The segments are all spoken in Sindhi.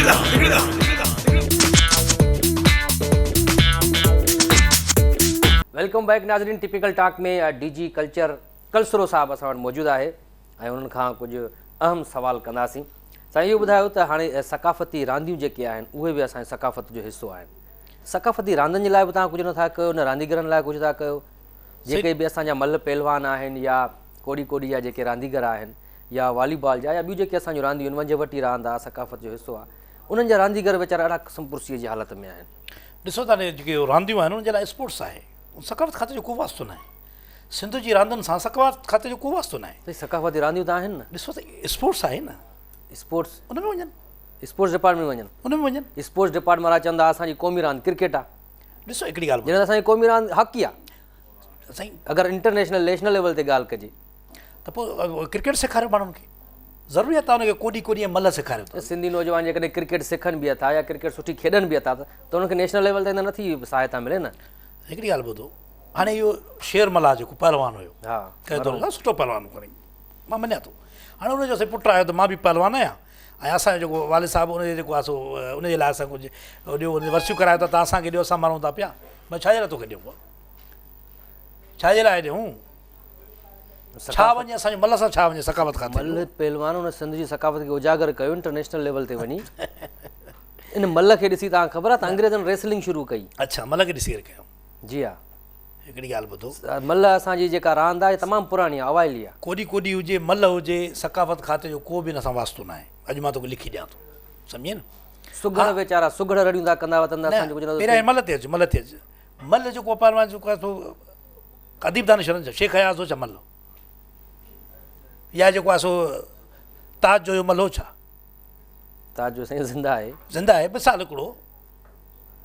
Welcome back ناظرين typical talk ۾ D G culture Kalsaro صاحب اسان وٽ موجود آهي ۽ انهن کان ڪجهه اهم سوال ڪنداسين. سائين اهو ٻڌايو ته هاڻي ثقافتي رانديون جيڪي آهن اهي به اسان جي ثقافت جو حصو آهن. ثقافتي راندن جي لاء به توهان ڪجهه نٿا ڪيو نه رانديگرن لاء ڪجهه ٿا ڪيو. جيڪي به اسان جا ملهه پهلوان آهن يا ڪوڏي ڪوڏي جا جيڪي رانديگر آهن يا والي بال جا يا ٻيون جيڪي اسان جون رانديون آهن ونجهه وٽي راند آهي ثقافت جو حصو آهي انهن جا رانديگر ويچارا ڏاڍا ڪسمپرسيء جي حالت ۾ آهن. ڏسو ته هاڻي جيڪي رانديون آهن انهن جي لاء اسپورٽس آهي ثقافت کاتي جو ڪو واسطو ناهي. سنڌ جي راندن سان ثقافت کاتي جو ڪو واسطو ناهي. سائين ثقافتي رانديون ته آهن نه. ڏسو ته اسپورٽس آهي نه. اسپورٽس ان ۾ وڃن. اسپورٽس ڊپارٽمينٽ ۾ وڃن. ان ۾ وڃن. اسپورٽس ڊپارٽمينٽ وارا چوندا اسان جي قومي راند ڪرڪيٽ آ. ڏسو هڪڙي ڳالهه جڏهن اسان جي قومي راند هاڪي آ. سائين اگر انٽرنيشنل نيشنل ليول تي ڳالهه ڪجي ته پوء ڪرڪيٽ سيکاريو ماڻهن کي. ضروري آ ته ان کي ڪوڏي ڪوڏي ۽ ملهه سيکاريو ته. سنڌي نوجوان جيڪڏهن ڪرڪيٽ سکن به ٿا يا ڪرڪيٽ سٺي کيڏن به ٿا ته انهن کي نيشنل ليول تي نه ٿي سهائتا ملي نه. هڪڙي ڳالهه ٻڌو هاڻي اهو شير ملاح جيڪو پهلوان هيو ها ڪنهن دور کان سٺو پهلوان هو کڻي مان مڃان ٿو هاڻي ان جو سائين پٽ آيو ته مان به پهلوان آهيان ۽ اسان جو جيڪو والد صاحب ان جو جيڪو آهي سو ان جي لاء اسان ڪجهه ڏيو ان جي ورسيون ڪرايو ٿا ته اسان کي ڏيو اسان مرون ٿا پيا مان ڇا جي لاء توکي ڏيون ڇا جي لاء ڏيون ڇا وڃي اسان جو ملهه سان ڇا وڃي ثقافت کاتي ملهه پهلوان ان سنڌ جي ثقافت کي اجاگر ڪيو انٽرنيشنل ليول تي وڃي ان ملهه کي ڏسي توهان خبر آهي ته انگريزن ريسلنگ شروع ڪئي. اڇا ملهه کي ڏسي ڪري ڪيو. جي ها. هڪڙي ڳالهه ٻڌو. ملهه اسان جي جيڪا راند آهي تمام پراڻي آهي اوائلي آهي. ڪوڏي ڪوڏي هجي ملهه هجي ثقافت کاتي جو ڪو به ان سان واسطو ناهي اڄ مان توکي لکي ڏيان ٿو سمجهين نه. سگهڙ ويچارا سگهڙ رڙيون ٿا ڪندا وتن ته اسان جو ڪجهه نه ٿو ٿئي. پهريان ملهه تي اچ ملهه تي اچ ملهه جيڪو پهلوان جيڪو آهي سو اديب دانشورن جو شيخ اياز هو ڇا ملهه يا جيڪو آهي سو تاج جويو ملهه هو ڇا. تاج جو سائين زنده آهي. زنده آهي مثال هڪڙو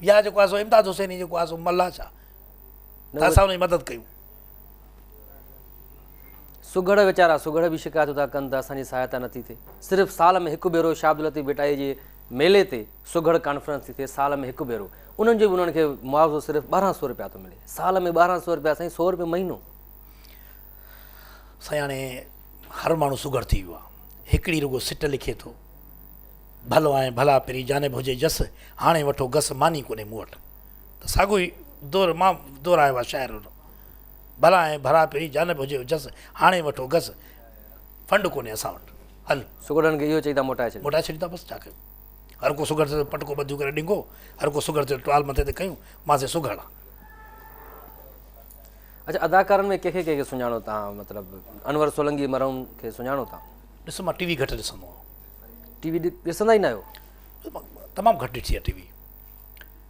يا جيڪو آهي سو امداد حسيني جيڪو آهي سو ملاح ڇا ته اسان ان جي مدد ڪيون. سگهڙ ويچارا سگهڙ به شڪايتون ٿا ڪن ته اسان جي سهائتا نٿي ٿئي. صرف سال ۾ هڪ ڀيرو شاهه عبداللطيف ڀٽائي جي ميلي تي سگهڙ ڪانفرنس ٿي ٿئي سال ۾ هڪ ڀيرو انهن جو به انهن کي معاوضو صرف 12 سو رپيا ٿو ملي سال ۾ 12 سو رپيا سائين 100 رپيا مهينو. سائين هاڻي هر ماڻهو سگهڙ ٿي ويو آهي. هڪڙي رڳو سٽ لکي ٿو، ڀلو آهين ڀلا پرين جانب هجي جس، هاڻي وٺو گس ماني ڪونهي مون وٽ. ته ساڳيو ئي دور مان دهرايو آهي شاعر ان، ڀلا آهين ڀلا پرين جانب هجي جس، هاڻي وٺو گس، فنڊ ڪونهي اسان وٽ، هل. سگهڙن کي اهو چئي ٿا موٽائي ڇڏيون. موٽائي ڇڏيون ٿا بس ڇا ڪيون. هر ڪو سگهڙ ٿئي ته پٽڪو ٻڌيون ڪري ڏنگو، هر ڪو سگهڙ ٿئي ته ٽوال مٿي تي ڪيون، مان سي سگهڙ آن. اڇا اداڪارن ۾ ڪنهن کي ڪنهن کي سڃاڻو تان مطلب انور سولنگي مرحوم کي سڃاڻو تان؟ ڏس مان ٽي وي گهٽ ڏسندو آهيان. ٽي وي ڏسندا ئي نه آهيو؟ تمام گهٽ ڏٺي آهي ٽي وي.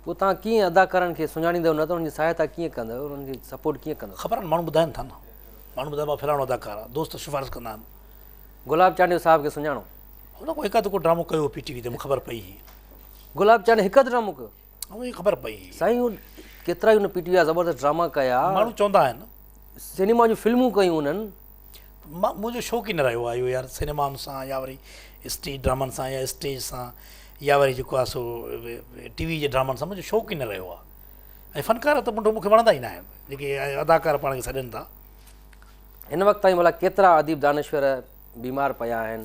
پوء تان ڪيئن اداڪارن کي سڃاڻيندو نه ته انهن جي سهائتا ڪيئن ڪندو انهن کي سپورٽ ڪيئن ڪندو؟ خبر آهي ماڻهو ٻڌائن ٿا نه ماڻهو ٻڌائن ٿا فلاڻو اداڪار آهي دوست سفارش ڪندا آهن. گلاب چانڊيو صاحب کي سڃاڻو؟ هن ڪو هڪ اڌ ڪو ڊرامو ڪيو هو پي ٽي وي تي مون خبر پئي هئي. گلاب چانڊيو هڪ اڌ ڊرامو ڪيو؟ اوهين خبر پئي. سائين هو ڪيترا ئي ان پي ٽي وي جا زبردست ڊراما ڪيا. ماڻهو چوندا آهن. سئنيما جون فلمون ڪيون انهن. مان منهنجو شوق ئي نه رهيو آهي اهو يار سئنيمائن سان يا وري اسٽيج ڊرامن سان يا اسٽيج سان يا وري جيڪو آهي سو ٽي وي جي ڊرامن سان منهنجو شوق ئي نه رهيو آهي ۽ فنڪار ته منڍو مونکي وڻندا ئي نه آهن جيڪي اداڪار پاڻ کي سڏين ٿا. هن وقت تائين ڀلا ڪيترا اديب دانشور بيمار پيا آهن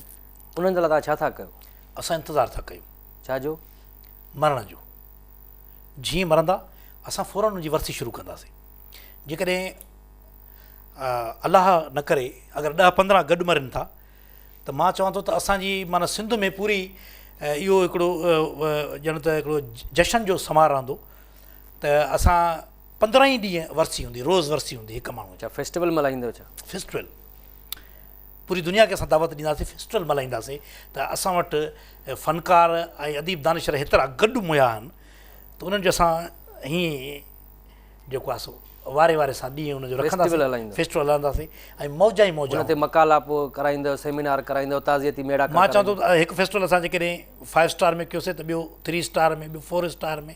انهن جي لاء توهان ڇا ٿا ڪيو؟ اسان انتظار ٿا ڪيون. ڇا جو؟ مرڻ جو. جيئن مرندا اسان فورن ان جي ورسي شروع ڪنداسين. جيڪڏهن الله نه ڪري اگر ڏهه پندرهن گڏ مرن ٿا ته مان چوان ٿو ته اسان جي معنيٰ سنڌ ۾ پوري اهو هڪڙو ڄڻ ته هڪڙو جشن جو سما رهندو ته اسان پندرهن ئي ڏينهن ورسي هوندي روز ورسي هوندي هڪ ماڻهو جي. فيسٽيول ملهائيندو ڇا؟ فيسٽيول پوري دنيا کي اسان دعوت ڏينداسين فيسٽيول ملهائينداسين ته اسان وٽ فنڪار ۽ اديب دانشور هيترا گڏ ميا آهن ته انهن جو اسان هيئن جيڪو آهي سو واري واري سان ڏينهن ان جو رکنداسين فيسٽيول هلائينداسين ۽ موج ئي موج ان تي مقالا پوء ڪرائيندو سيمينار ڪرائيندو تعزيتي ميڙاڪا مان چوان ٿو ته هڪ فيسٽيول اسان جيڪڏهن فائيو اسٽار ۾ ڪيوسي ته ٻيو ٿري اسٽار ۾ ٻيو فور اسٽار ۾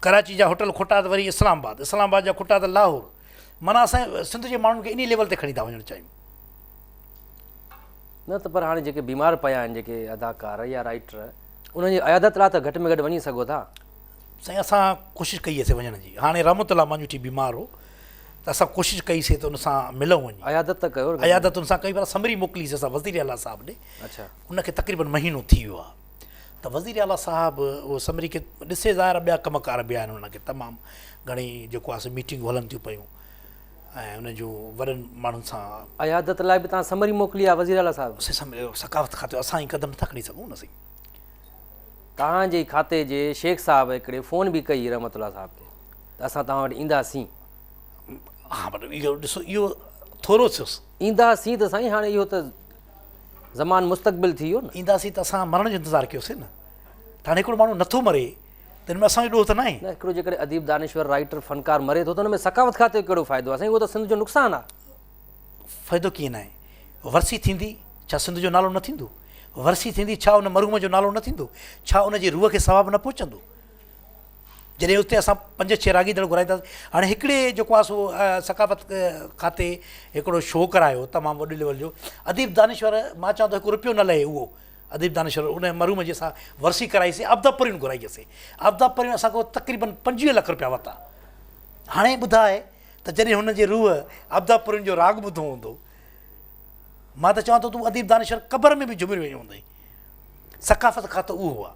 ڪراچي جا هوٽل کٽا ته وري اسلام آباد اسلام آباد جا کٽا ته لاهور معنيٰ اسان سنڌ جي ماڻهن کي انهي ليول تي کڻي ٿا وڃڻ چاهيون. نه ته پر هاڻي جيڪي بيمار پيا آهن جيڪي اداڪار يا رائيٽر انهن جي عيادت لاء ته گهٽ ۾ گهٽ وڃي سگهو ٿا. سائين اسان ڪوشش ڪئي سي وڃڻ جي هاڻي رحمت الله ماڃوٺي بيمار هو ته اسان ڪوشش ڪئي سي ته ان سان ملون وڃي عيادت ته ڪيو عيادت ان سان ڪئي پر سمري موڪلي سي اسان وزير اعليٰ صاحب ڏي اڇا ان کي تقريبن مهينو ٿي ويو آهي. ته وزير اعليٰ صاحب اهو سمري کي ڏسي ظاهر آهي ٻيا ڪم ڪار به آهن انهن کي تمام گهڻي جيڪو آهي سو ميٽنگون هلن ٿيون پيون ۽ انهن جون وڏن ماڻهن سان. عيادت لاء به توهان سمري موڪلي آهي وزير اعليٰ صاحب. سي سمري ثقافت کاتي اسان ئي قدم نٿا کڻي سگهون نه سائين. توهان جي ئي کاتي جي شيخ صاحب هڪڙي فون به ڪئي رحمت الله صاحب کي ته اسان توهان وٽ اينداسين. ها پر اهو ڏسو اهو ٿورو ٿيس. اينداسين ته سائين هاڻي اهو ته زمان مستقبل ٿي ويو نه. اينداسين ته اسان مرڻ جو انتظار ڪيوسين نه ته هاڻي هڪڙو ماڻهو نٿو مري ته ان ۾ اسان جو ڏوهه ته ناهي. نه هڪڙو جيڪڏهن اديب دانشور رائيٽر فنڪار مري ٿو ته ان ۾ ثقافت کاتي جو ڪهڙو فائدو آهي سائين اهو ته سنڌ جو نقصان آهي. فائدو ڪيئن ناهي؟ ورسي ٿيندي ڇا سنڌ جو نالو نه ٿيندو؟ ورسي ٿيندي ڇا ان مرحوم جو نالو نه ٿيندو؟ ڇا ان جي روح کي ثواب نه پهچندو؟ جڏهن اتي اسان پنج ڇهه راڳيندڙ گهرائينداسين هاڻي هڪڙي جيڪو آهي سو ثقافت کاتي هڪڙو شو ڪرايو تمام وڏي ليول جو اديب دانشور مان چوان ٿو هڪ روپيو نه لهي اهو اديب دانشور ان مرحوم جي اسان ورسي ڪرائيسين عبدا پرين گهرائيسين عبدا پرين اسان کان تقريبن 25 لک روپيا ورتا هاڻي ٻڌاء ته جڏهن هن جي روح عبدا پرين جو راڳ ٻڌو هوندو مان ته چوان ٿو تون اديب دانشور قبر ۾ به جهمريون ويون هوندئي ثقافت کاتو اهو آ.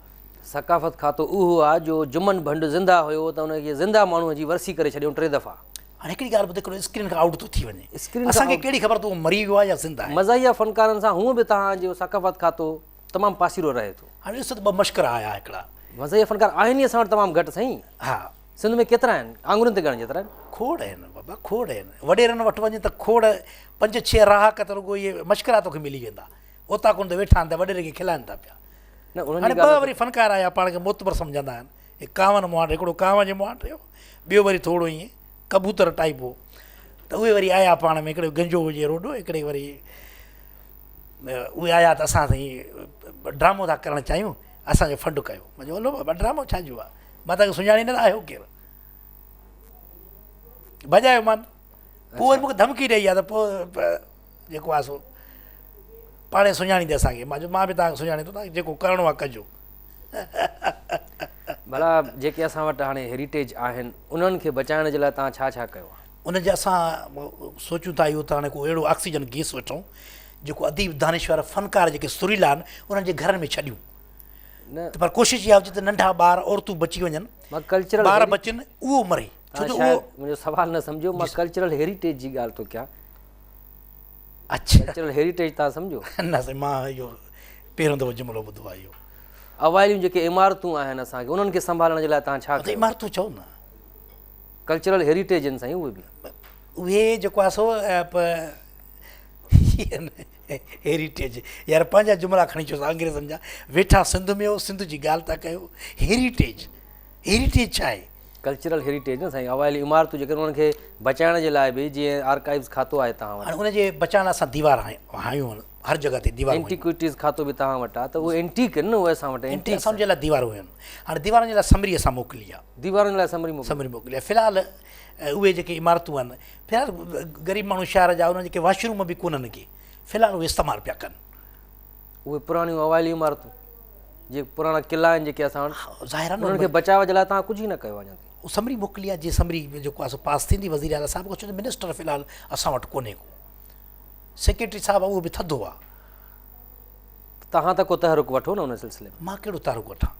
ثقافت کاتو اهو آ جو جمن ڀنڊ زنده هيو ته ان کي زنده ماڻهوء جي ورسي ڪري ڇڏيائون ٽي دفعا. هاڻي هڪڙي ڳالهه ٻڌ هڪڙو اسڪرين کان آئوٽ ٿو ٿي وڃي اسان کي ڪهڙي خبر ته اهو مري ويو آ يا زنده آهي. مزاحيه فنڪارن سان هونء به توهان جو ثقافت کاتو تمام پاسيرو رهي ٿو. هاڻي ڏسو ته ٻه مشڪرا آيا هڪڙا. مزاحيه فنڪار آهن ئي اسان وٽ تمام گهٽ سائين. ها. سنڌ ۾ ڪيترا آهن؟ آڱرين تي ڳڻڻ جيترا آهن. کوڙ آهن بابا کوڙ آهن. وڏيرن وٽ وڃ ته کوڙ پنج ڇهه رهاڪ ته رڳو اهي مشڪرا توکي ملي ويندا. اوطاقن تي ويٺا آهن ته وڏيري کي کلائن ٿا پيا. نه انهن جي هاڻي ٻه وري فنڪار آيا پاڻ کي معتبر سمجهندا آهن. هڪ ڪانون مهانڊ هڪڙو ڪانو جي مهانڊ هيو ٻيو وري ٿورو ائين ڪبوتر ٽائيپ هو ته اهي وري آيا پاڻ ۾ هڪڙو گنجو هجي روڏو هڪڙي وري اهي آيا ته اسان سائين ڊرامو ٿا ڪرڻ چاهيون اسان جو فنڊ ڪيو. مان چيو هلو بابا ڊرامو ڇا جو آهي مان توهان کي سڃاڻي نه آهيو ڪير ڀڄايو مان پوء وري مون کي ڌمڪي ڏئي آ ته پوء جيڪو آهي سو پاڻ سڃاڻيندي اسان کي مان چيو مان به توهان کي سڃاڻي ٿو توهان کي جيڪو ڪرڻو آهي ڪجو. ڀلا جيڪي اسان وٽ هاڻي هيريٽيج آهن انهن کي بچائڻ جي لاء توهان ڇا ڇا ڪيو آهي؟ ان جي اسان سوچون ٿا اهو ته هاڻي ڪو اهڙو آڪسيجن گيس وٺون جيڪو اديب دانشور فنڪار جيڪي سريلا آهن انهن جي گهرن ۾ ڇڏيون ته پر ڪوشش اها هجي ته ننڍا ٻار عورتون بچي وڃن ٻار بچن اهو مري ڇو جو اهو منهنجو سوال نه سمجهو مان ڪلچرل هيريٽيج جي ڳالهه ٿو ڪيان اڇا ڪلچرل هيريٽيج تان سمجهو نه سائين مان اهو پهريون دفعو جملو ٻڌو آهي اهو اوائليون جيڪي عمارتون آهن اسان کي انهن کي سنڀالڻ جي لاء تان ڇا ڪيو عمارتون چئو نه ڪلچرل هيريٽيج آهن سائين اهي به اهي جيڪو آهي سو هيريٽيج يار پنهنجا جملا کڻي چئو انگريزن جا ويٺا سنڌ ۾ هو سنڌ جي ڳالهه ٿا ڪيو هيريٽيج هيريٽيج ڇا آهي؟ ڪلچرل هيريٽيج نه سائين اوائلي عمارتون جيڪي انهن کي بچائڻ جي لاء به جيئن آرڪائيوز کاتو آهي توهان وٽ. هاڻي ان جي بچائڻ لاء اسان ديوار هنيون آهن هر جڳهه تي ديوارون هنيون. اينٽيڪوئٽيز کاتو به توهان وٽ آهي ته اهي اينٽيڪ آهن نه اهي اسان وٽ اينٽيڪ اسان جي لاء ديوارون هيون هاڻي ديوارن جي لاء سمري اسان موڪلي آهي. ديوارن جي لاء سمري موڪلي. سمري موڪلي آهي في الحال اهي جيڪي عمارتون آهن في الحال غريب ماڻهو شهر جا انهن جيڪي واش روم به ڪونهن ڪي في الحال اهي استعمال پيا ڪن. اهي پراڻيون اوائلي عمارتون جيڪي پراڻا قلعا آهن جيڪي اسان وٽ ظاهر آهي انهن کي بچاء جي لاء توهان ڪجهه ئي نه ڪيو اڃا تائين. اهو سمري موڪلي آهي جي سمري جيڪو آهي سو پاس ٿيندي وزير اعليٰ صاحب کان ڇو جو منسٽر في الحال اسان وٽ ڪونهي ڪو سيڪريٽري صاحب آهي اهو به ٿڌو آهي. توهان ته ڪو تحرڪ وٺو نه ان سلسلي ۾. مان ڪهڙو تحرڪ وٺان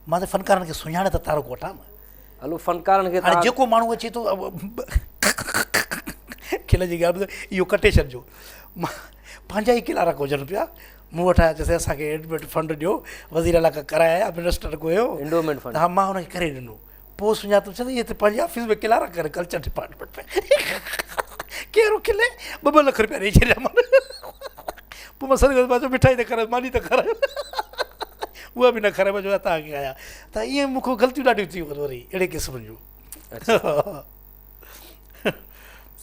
مان ته فنڪارن کي سڃاڻي ته تحرڪ وٺان نه. هلو فنڪارن کي هاڻي جيڪو ماڻهو اچي ٿو کل جي ڳالهه ٻڌو اهو ڪٽي ڇڏجو پنهنجا ئي ڪلارڪ هجن پيا مون وٽ آيا چيس اسان کي ايڊمٽ فنڊ ڏيو وزير اعليٰ کان ڪرائي آيا منسٽر ڪو هيو انڊومينٽ فنڊ ها مان هن کي ڪري ڏنو پوء سڃاتم چيس هي ته پنهنجي آفيس ۾ ڪلارڪ ڪري ڪلچر ڊپارٽمينٽ ۾ ڪهڙو کلي ٻه ٻه لک روپيا ڏئي ڇڏيا مان پوء مان سڏ ڪيس مان چيو مٺائي ته کارائي ماني ته کارائي اها به نه کارائي مان چيو توهان کي آيا ته ائين مون کان غلطيون ڏاڍيون ٿيون وري اهڙي قسم جون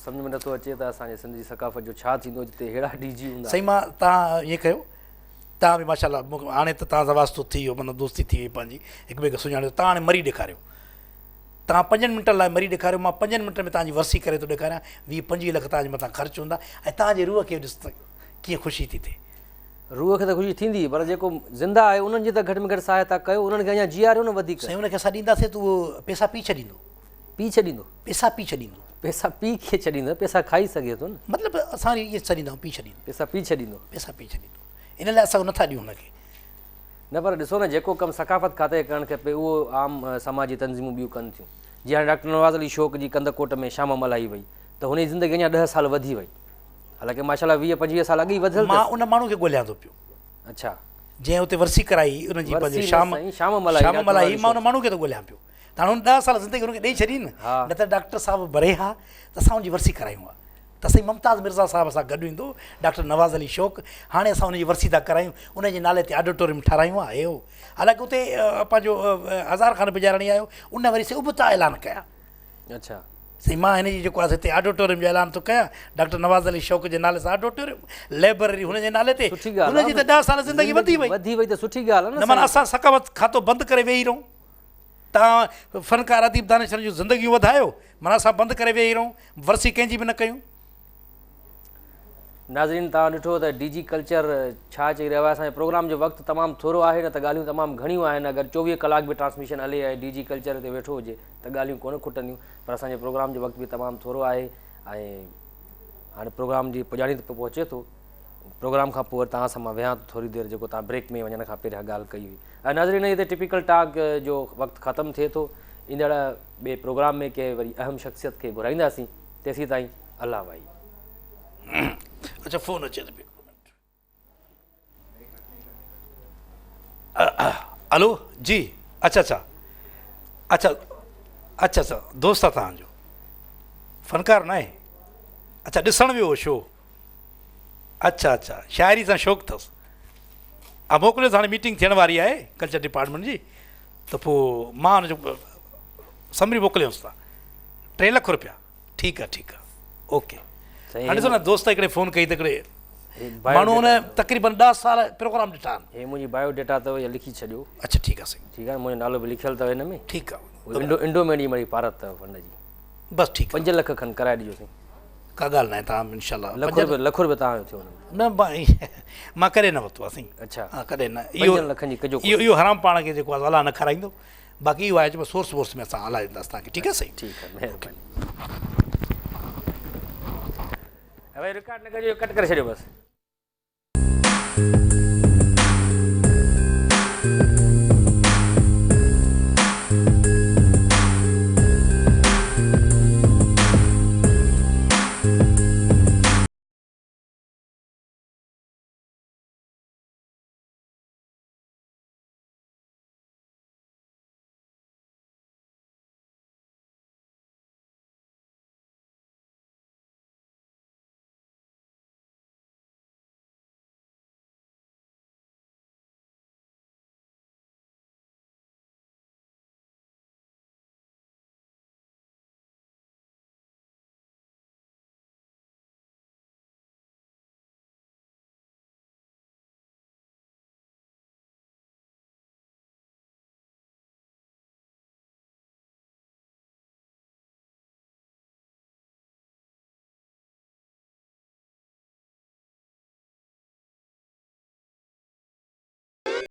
سمجهه ۾ نٿو اچي ته اسان جي سنڌ جي ثقافت جو ڇا ٿيندو جتي ههڙا ڊي جي هوندا. سائين مان توهان ائين ڪيو توهان به ماشاء الله هاڻي ته توهان سان واسطو ٿي ويو معنيٰ دوستي ٿي وئي پنهنجي هڪ ٻئي کي سڃاڻيو توهان هاڻي مري ڏيکاريو توهان پنجن منٽن لاء مري ڏيکاريو مان پنجن منٽن ۾ توهان جي ورسي ڪري ٿو ڏيکاريان ويهه پنجويهه لک توهان جي مٿان خرچ هوندا ۽ توهان جي روح کي ڏس ته ڪيئن خوشي ٿي ٿئي. روح کي ته خوشي ٿيندي پر جيڪو زنده آهي انهن جي ته گهٽ ۾ گهٽ سهائتا ڪيو انهن کي اڃا جياريو نه وڌيڪ. سائين ان کي اسان ڏينداسين ته اهو پئسا پي ڇڏيندو. پي ڇڏيندو. پئسا پي ڇڏيندو. پئسا پي کي ڇڏيندو پئسا کائي سگهي ٿو نه. مطلب اسان وري ائين ڇڏيندا آهيون پي ڇڏيندو. پئسا پي ڇڏيندو. پئسا پي ڇڏيندو ان لاء اسان نٿا ڏيون هن کي. نه پر ڏسو نه جيڪو ڪم ثقافت کاتي کي ڪرڻ کپي اهو عام سماجي تنظيمون ٻيون ڪن ٿيون. جيئن هاڻي ڊاڪٽر نواز علي شوق جي ڪنڌڪوٽ ۾ شام ملهائي وئي ته هن جي زندگي اڃا ڏهه سال وڌي وئي. حالانڪه ماشاء الله 20 25 سال اڳ ئي وڌيل مان ان ماڻهو کي ڳوليان ٿو پيو. اڇا. جنهن اتي ورسي ڪرائي ان جي پنهنجي شام شام ملهائي مان ان ماڻهو کي ٿو ڳوليان پيو. ته هاڻي هن ڏهه سال زندگي هن کي ڏئي ڇڏي نه نه ته ڊاڪٽر صاحب مري ها ته اسان ان جي ورسي ڪرايون ها ته سائين ممتاز مرزا صاحب سان گڏ ايندو ڊاڪٽر نواز علي شوق هاڻي اسان ان جي ورسي ٿا ڪرايون ان جي نالي تي آڊيٽوريم ٺارايون ها هي هو حالانڪه اتي پنهنجو هزار خان بجاراڻي آيو ان وري سي ابتا اعلان ڪيا اڇا سائين مان هن جي جيڪو آهي هتي آڊيٽوريم جو اعلان ٿو ڪيان ڊاڪٽر نواز علي شوق جي نالي سان آڊيٽوريم لائبريري هن جي نالي تي سٺي ڳالهه هن جي ته 10 سال زندگي وڌي وئي وڌي وئي ته سٺي ڳالهه آهي نه معنيٰ اسان ثقافت کاتو بند ڪري ويهي رهون توهان فنڪار اديب دانشورن جون زندگيون وڌايو معنيٰ اسان بند ڪري ويهي رهون ورسي ڪنهن جي به نه ڪيون. ناظرين توهان ڏٺو ته ڊي جي ڪلچر ڇا چئي رهيو آهي اسان جي پروگرام جو وقت تمام ٿورو آهي نه ته ڳالهيون تمام گهڻيون آهن اگر 24 ڪلاڪ به ٽرانسميشن هلي ۽ ڊي جي ڪلچر هتي ويٺو هجي ته ڳالهيون ڪونه کٽنديون پر اسان جي پروگرام جو وقت به تمام ٿورو آهي ۽ هاڻي پروگرام جي پڄاڻي تي پهچي ٿو پروگرام کان پوء توهان سان مان ويهان ٿو ٿوري دير جيڪو توهان بريڪ ۾ وڃڻ کان پهريان ڳالهه ڪئي هئي ۽ ناظرين هتي ٽپيڪل ٽاڪ جو وقت ختم ٿئي ٿو ايندڙ ٻئي پروگرام ۾ ڪنهن وري اهم شخصيت کي گهرائينداسين تيسين تائين الله وائي. اڇا فون اچي ٿو پيو هلو جي اڇا اڇا اڇا اڇا اڇا دوست آ توهان جو فنڪار ناهي اڇا ڏسڻ ويو هو شو اڇا اڇا شاعري سان شوق اٿس ها موڪليوس هاڻي ميٽنگ ٿيڻ واري آهي ڪلچر ڊپارٽمينٽ جي ته پوء مان هن جو سمري موڪليوس ٿا 3 لک روپيا ٺيڪ آهي ٺيڪ آهي اوڪي هاڻي ڏسو نه دوست هڪڙي فون ڪئي ته هڪڙي ماڻهو هن تقريبن 10 سال پروگرام ڏٺا آهن. هي منهنجي بايو ڊيٽا اٿو اها لکي ڇڏيو. اڇا ٺيڪ آهي سائين. ٺيڪ آهي منهنجو نالو به لکيل اٿو هن ۾. ٺيڪ آهي. انڊومينٽ جي مڙئي پارت اٿو فنڊ جي. بس ٺيڪ 5 لک کن ڪرائي ڏجو سائين. ڪا ڳالهه ناهي توهان انشاء الله لک روپيا لک روپيا توهان جو ٿيو نه مان ڪڏهن نه ورتو آهي سائين. اڇا ها ڪڏهن نه اهو 5 لکن جي ڪجو اهو اهو حرام پاڻ کي جيڪو آهي الله نه کارائيندو باقي اهو آهي چې سورس وورس ۾ اسان هلائي ڏينداسين توهان کي ٺيڪ آهي سائين. ٺيڪ آهي مهرباني. ڀائي رڪارڊ نه ڪجو ڪٽ ڪري ڇڏيو بس.